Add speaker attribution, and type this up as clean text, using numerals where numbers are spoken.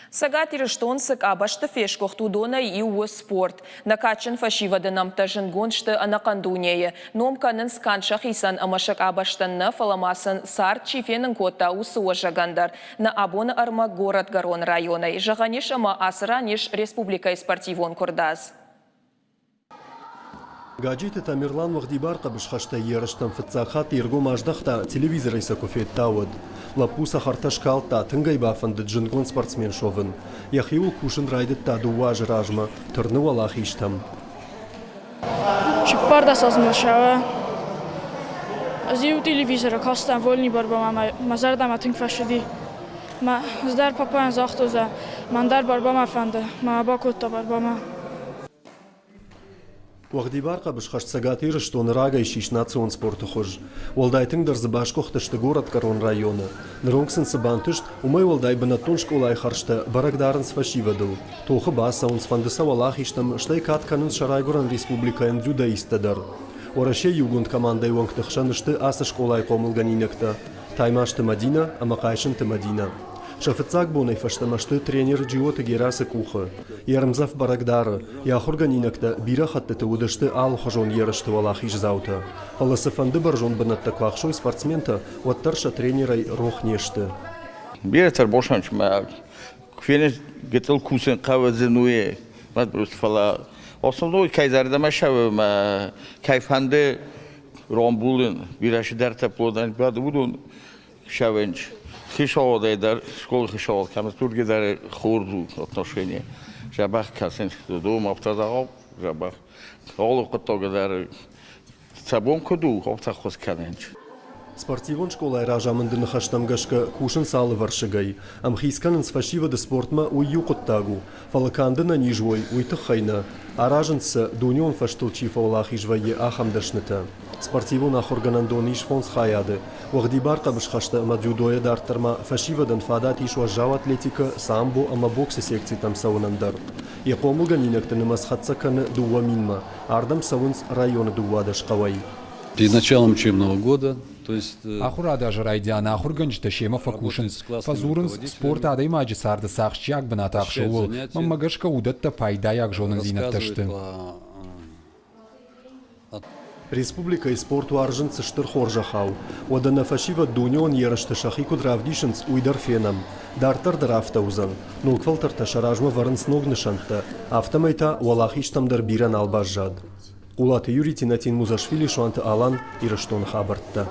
Speaker 1: Цӕгат Ирыстон цы къабӕзты фесгуыхт, уыдонӕй иу у спорт. Нӕ кадджын фӕсивӕды нӕмттӕ зындгонд сты ӕнӕхъӕн дунейы. Ном кӕнынц канд сӕхицӕн ӕмӕ сӕ къабӕзтӕн нӕ, фӕлӕ ма сын цард чи фенын кодта, уыцы уӕзӕгӕн дӕр. Нӕ абоны ӕрмӕг Горӕтгӕрон районӕй. Зӕгъӕн ис, ӕмӕ ацы ран ис республикӕйы спортивон куырдадз.
Speaker 2: Гаджиты Тамерлан уӕгъдибар хъӕбысхӕстӕй ерыстӕм фыццаг хатт йе ргом аздӕхта, телевизорӕй сӕ куы федта, уӕд. Лӕппу цӕхӕртӕ скалдта, тынг ӕй бафӕндыд зындгонд спортсмен суӕвын. Йӕхиуыл кусын райдыдта дыууӕ азы размӕ, тырны уӕлахизтӕм.
Speaker 3: 14 азмӕ сӕуа. Ӕз-иу телевизоры кастӕн вольный борьбамӕ, мӕ зӕрдӕмӕ тынг фӕцыди. Мӕ ӕз дӕр папӕйӕн загътон, мӕн дӕр борьбамӕ фӕнды, мӕ бакодта борьбамӕ.
Speaker 2: Уӕгъдибар хъӕбысхӕст Цӕгат Ирыстоны рагӕй ссис национ спорты хуыз. Уӕлдай тынгдӕр дзы басгуыхтысты Горӕтгӕрон районы. Ныронг сын цы бантыст, уымӕй уӕлдай бынӕттон скъолайы хӕрзтӕ бӕрӕг дарынц фӕсивӕдыл. Тохы бацӕуынц, фӕнды сӕ уӕлахизтӕм, стӕй кад кӕнынц сӕ райгуырӕн республикӕйӕн дзюдоисттӕ дӕр. Уӕрӕсейы иугонд командӕйы уӕнгты хсӕн сты ацы скъолайы хъомылгӕнинӕгтӕ Таймазты Мӕдинӕ ӕмӕ Хъайсынты Мӕдинӕ. Сӕ фыццаг бонӕй фӕстӕмӕ сты тренер Джиоты Герасы къухы. Йе рмдзӕф бӕрӕг дары, йӕ ахуыргӕнинӕгтӕ бирӕ хӕттыты уыдысты алыхуызон ерысты уӕлахиздзаутӕ. Фӕлӕ цыфӕнды бӕрзонд бынӕттӕ куы ахсой спортсментӕ, уӕддӕр сӕ тренерӕй рох не сты.
Speaker 4: Бирӕтӕ босанчмӕ феныс гыццыл кусын хъӕуы зын у, фӕлӕ основной кӕй зӕрдӕмӕ цӕуы мӕ кӕй фӕнды рамбулын, бирӕ цыдӕртӕ уыдон Шавенч. Хицауадӕй дӕр, школы хицауад кӕм турги дӕр хорз у отношение. Дзӕбӕх кӕсынц, дом афтӕ дзӕгъӕл, дзӕбӕх. Алы хъуыддаг дӕр сӕ бон куыд у, афтӕ ӕххуыс кӕнынц.
Speaker 2: Спортивон скъолайы разамынды ныхӕстӕм гӕсгӕ кусынц алывӕрсыгӕй. Ӕмхиц кӕнынц фӕсивӕды спортмӕ, уый иу хъуыддаг у. Фӕлӕ канд ӕнӕниз уой, уый тыххӕй нӕ. Аразынц сӕ, дунеон фӕзтыл чи фӕуӕлахиз вӕййы, ахӕм дӕснытӕ. Спортивон ахуыргӕнӕндон ис фондз хайады. Уӕгъдибар хъӕбысхӕсты ӕмӕ дзюдойӕ дарддӕр ма фӕсивӕдӕн фадат ис уӕззау атлетикӕ, самбо ӕмӕ боксы секцитӕм цӕуынӕн дӕр. Йӕ хъомылгӕнинӕгты нымӕц хӕццӕ кӕны дыууӕ минмӕ. Ардӕм цӕуынц районы 12 хъӕуӕй.
Speaker 5: Перед началом учебного года
Speaker 6: Ахуырады азы райдианы ахуыргӕнджытӕ семӕ фӕкусынц, фӕдзурынц, спорт адӕймаджы царды цы ахсджиаг бынат ахсы, ууыл. Мӕнмӕ гӕсгӕ уыдӕттӕ пайдайаг зонындзинӕдтӕ сты.
Speaker 2: Республикӕйы спорт уарзынц стыр хорзӕхау. Уӕдӕ нӕ фӕсивӕд дунеон ерысты сӕхи куыд равдисынц, уый дӕр фенӕм. Дарддӕр дӕр афтӕ уыдзӕн. Ног фӕлтӕртӕ сӕ размӕ вӕрынц ног нысӕнттӕ, афтӕмӕй та уӕлахизтӕм дӕр бирӕ нал баззад. Хъулаты Юрий, Тинатин Музашвили, Суанты Алан, Ирыстоны хабӕрттӕ.